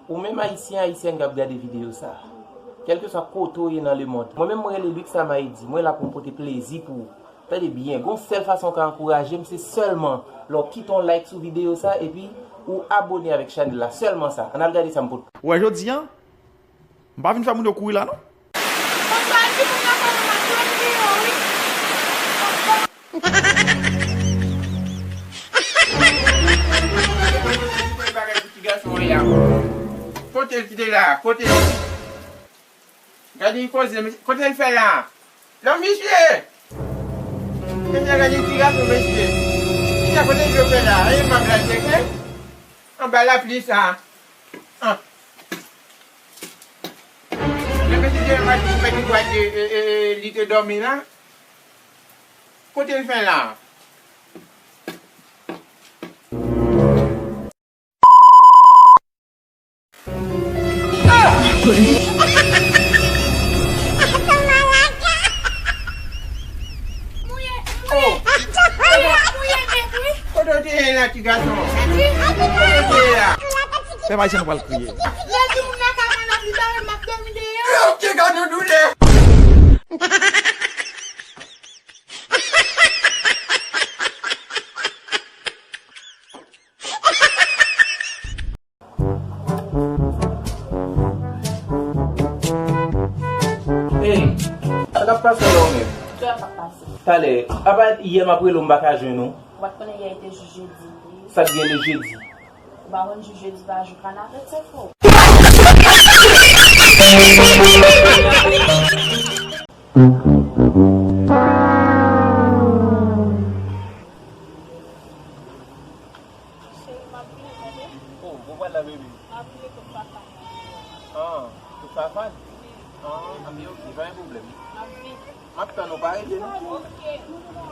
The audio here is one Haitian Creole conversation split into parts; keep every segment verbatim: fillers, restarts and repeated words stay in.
Ou menm Ayisyen, Ayisyèn k ap gade videyo sa, kèlkeswa kote w ye nan lemonn, mwen menm mwen rele Luxama Eddy, mwen la pou m pote plezi pou ou. Tande byen, gon sèl fason w ka ankouraje m, se sèlman lè w kite yon like sou videyo sa, epi ou abone avèk chanèl la, sèlman sa. Ann al gade sa m pote. Ou wè jodi a, m pa vin fè moun yo kouri la non. Mwen pral di moun nan kòman m ap jwe videyo, wi. Kote bagay pou ti gason an ye a? Kote l kite la? Kote l? Gade li poze, mesye. Kote l fè la? Non, mesye! Mesye, gade ti gason, mesye. Mesye, kote l fè la? Ayen, m ap la tcheke. Anba lapli sa. Ah. Lè mesye Jeremie di pou mèt li bwat, e, e, e, e, li te dòmi la. Kote l fè la? Oh! Kote w te ye la, ti gason? Kote w te ye la? Pèp Ayisyen nou pral kriye. Lè di moun nan ka malad, li bare m ap dòmi deyò. Yo, ki ka nou doulè. Hey, sa k ap pase la ou menm? Sa k ap pase? Talè, apa yè m ap rele w, m pa ka jwenn ou? Ou pa t konnen yè te jis jedi li ye? Sa k gen le jedi? Ou pa konn jis jedi pa jou kanapè, se fo. Cheri, m ap vini, tande? Oh, ou pral la, baby? M ap vini kot papa m nan. Ah, kot papa l? Wi. Ah, anben, ok, pa gen pwoblèm. M ap vini. M ap tann ou, pa rete non. Ok, nou pral.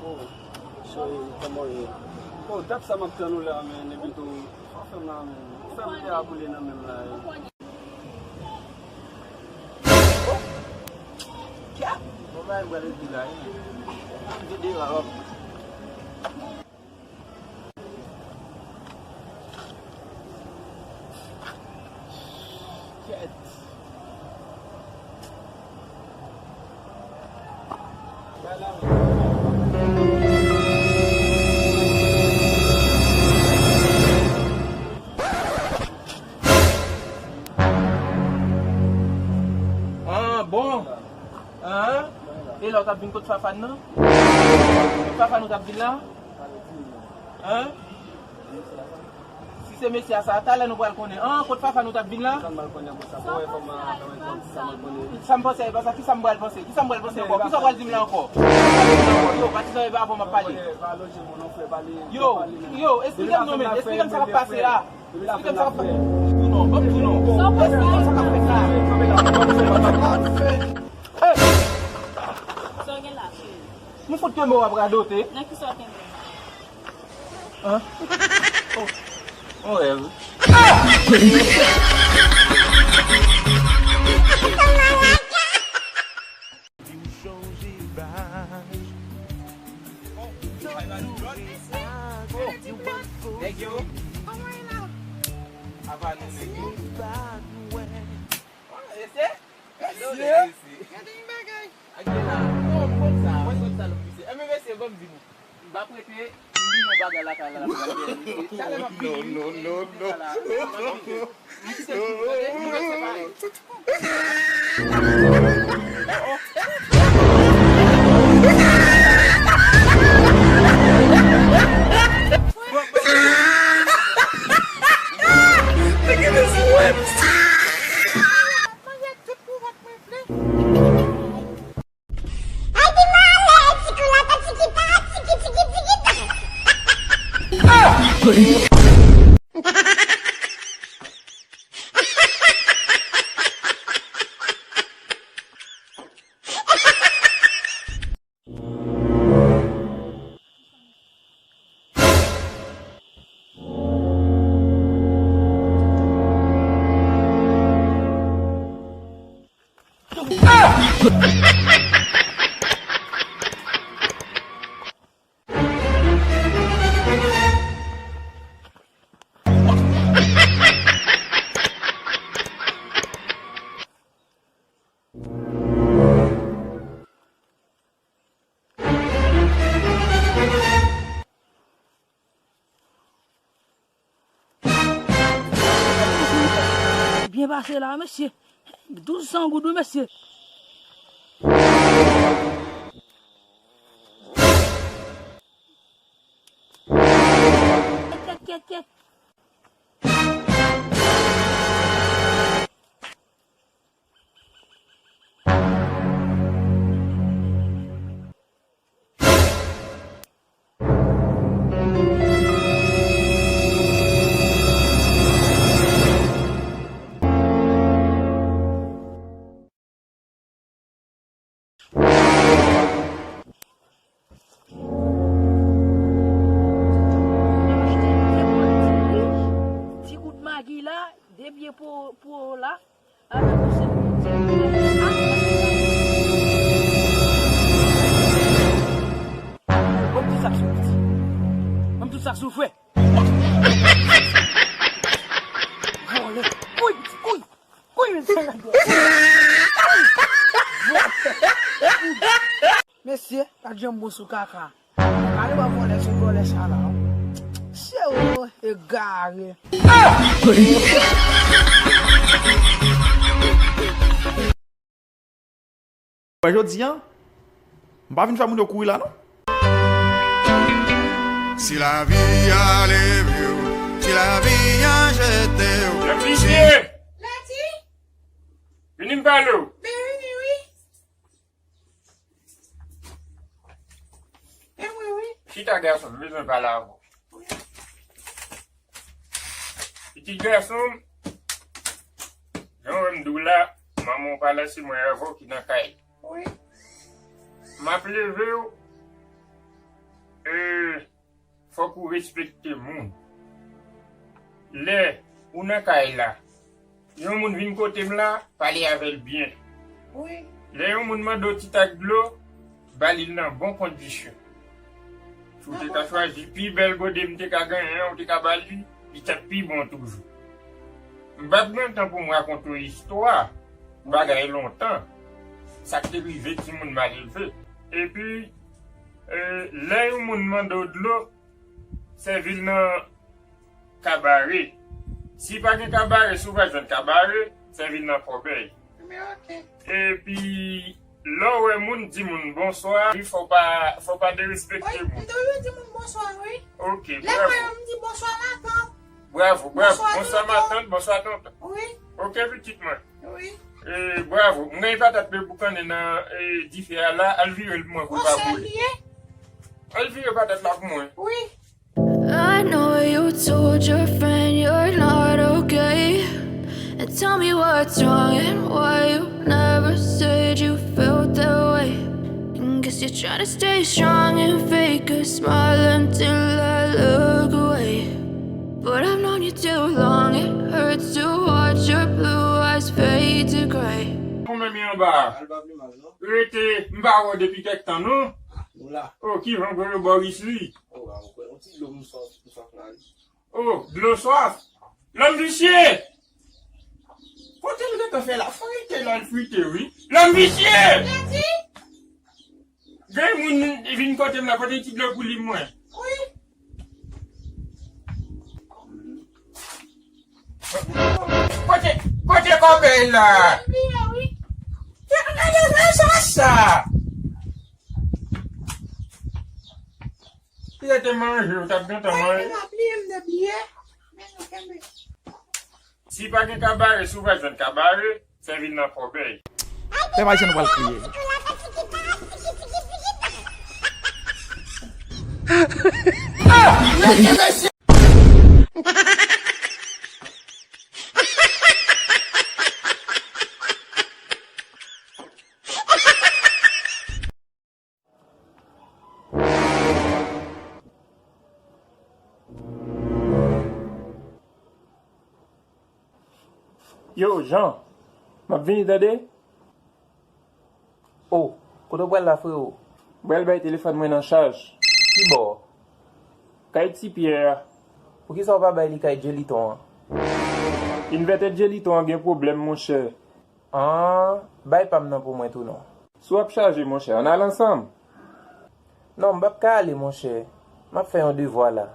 Oh, cheri, kòman w ye? Oh, dat sa m ap tann ou la, men, epi tou, sa w fè m la, men. Ou fè m tè a boule nan men m la, e. Oh! Kè! Bon, bagay m pral di la, e. M vide la, hop. Kèt. Ah, bon. Ah, e la w t ap vin kot Fafan nan? Kot Fafan ou t ap vin la? Hein? Si se mesye a sa, talè nou pral konnen. An, kot Fafan nou t ap vin la? Sa m pral konnen pou sa? Bon, e fò m a, sa m pral konnen. Sa m panse a, e pa sa. Kisa m pral panse? Kisa m pral panse ankò? Kisa w pral di m la ankò? Kisa w pral di m la ankò? Yo, patizan, e pa avè w m ap pale. Yo, yo, esplike m non, men. Esplike m sa k ap pase la. Esplike m sa k ap pase. Di non, ban m di non. Esplike m sa k ap fèt la. Hey! Sa w gen la, cheri? M fout kenbe w ap radote. Nan kisa w kenbe m? An? Oh. On rèv. Nèg yo. Apa nou, nèg yo? Oh, ese? Mesye! Gade yon bagay. Ak gen la. Oh, m konn sa, mwen konn sa lòt mesye. Enben, mesye, ban m di nou. M pa prete, m vin yon bagay lakay la, la, la, la, mesye. Talè m ap vini, wi. Non, non, non, non. M kite l pou kote, nou ret separe. Nigga, this whips. Ay, ti malè, ti koulata, ti kita, tiki, tiki, tiki, ta. Pase la, mesye. Douz san goud, wi, mesye. Kyèt, kyèt, kyèt, kyèt. Ti gout magi la, de pye po, po la, avèk yon sèl gout. Ban m tout sa k sou piti. Ban m tout sa k sou frè. Vòlè. Kouy, kouy, kouy, mesye. Mesye, pa t janm bon sou kaka. Ale wè vòlè sou vòlè sa la. Se ou egare. Mwen jodi a, m pa vin fè moun yo kouri la non. Si lavi a leve w, si lavi a jete w, si... Lè visye! Lèti! Vini m pale w. Ben wi, wi. E wi, wi. Chita gason, m bezwen pale avè w. Pitit gason m, jan w wè m di w la, manman w pa lese mwen avè w ki nan kay. Wi. M ap leve w, e, fòk ou respekte moun. Lè ou nan kay la, yon moun vin kote m la, pale avè l byen. Wi. Lè yon moun mande w ti tak dlo, ba li l nan bon kondisyon. Si w te ka chwazi pi bèl gode m te ka genyen an, ou te ka ba li, li t ap pi bon toujou. M p ap gen tan pou m rakonte w istwa bagay lontan, sa k te rive timoun malelve. Epi, e, lè yon moun mande w dlo, sèvi l nan kabare. Si pa gen kabare, si w pa jwenn kabare, sèvi l nan kòbèy. Men oke. Epi, lè w wè moun, di moun bonswa, wi, fò w pa, fò w pa derespekte moun. Wi, m toujou di moun bonswa, wi. Oke, bravo. Lè m wè yo, m di bonswa matant. Bravo, bravo. Bonswa matant, bonswa tonton. Wi. Oke, pitit mwen. Wi. E, bravo. M gen patat boukannen nan, e, dife a la, al vire l pou mwen pou l pa boule. Al vire patat la pou mwen. Wi. I know you told your friend you're not okay. And tell me what's wrong and why you never said you felt that way. And guess you're trying to stay strong and fake a smile until I look away. But I've known you too long, it hurts to watch your blue eyes fade to gray. Ou menm anba. Al pa vle mal, non. Rete, m pa wè w depi kèk tan, non. Ah, nou la. Oh, ki jan gwo yo Boris li? Oh, a, ou kwè, yon ti dlo m swaf, m swaf la, wi. Oh, dlo swaf. Lòm visye! Kote l gentan fè la? Frite la, l frite, wi. Lòm visye! Gen moun vin kote m la, pote ti dlo pou li, mwen. Wi. Kote, kote kòbèy la? Bliye, wi. Gade sa, sa. Li te manje, ou t ap gentan manje. Mwen pa bliye, m te bliye. Men nou kenbe. Si pa gen kabare, si w pa jwenn kabare, sèvi l nan kòbèy. Pèp ayisyen nou pral kriye. Yo, Jan, m ap vini, tande? O, kote w pral la, frewo? M pral bay telefòn mwen nan chaj. Ki bò? Kay Ti Pyè a. Poukisa w pa bay li kay Djeliton an? Envètè Djeliton an gen pwoblèm, monchè. An, bay pa m nan pou mwen tou non. Si w ap chaje, monchè, ann al ansanm. Non, m p ap ka ale, monchè. M ap fè yon devwa la.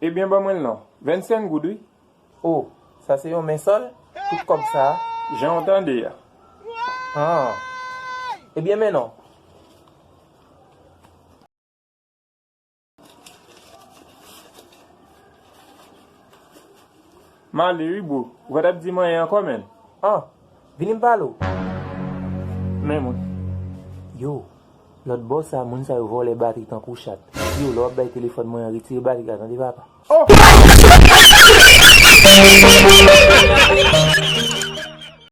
Ebyen, ban mwen l non. Vennsenk goud, wi. O, sa se yon men sòl? Tout kòb sa a? Jan w tande a. Ah. Ebyen, men non. M ale wi, bro. Ou pa t ap di m anyen ankò, menn? Ah, vini m pale w. Men mwen. Yo, lòt bò sa, moun sa yo vòlè batri tankou chat. Yo, lè w ap bay telefòn mwen an, retire batri a, tande, papa. Oh!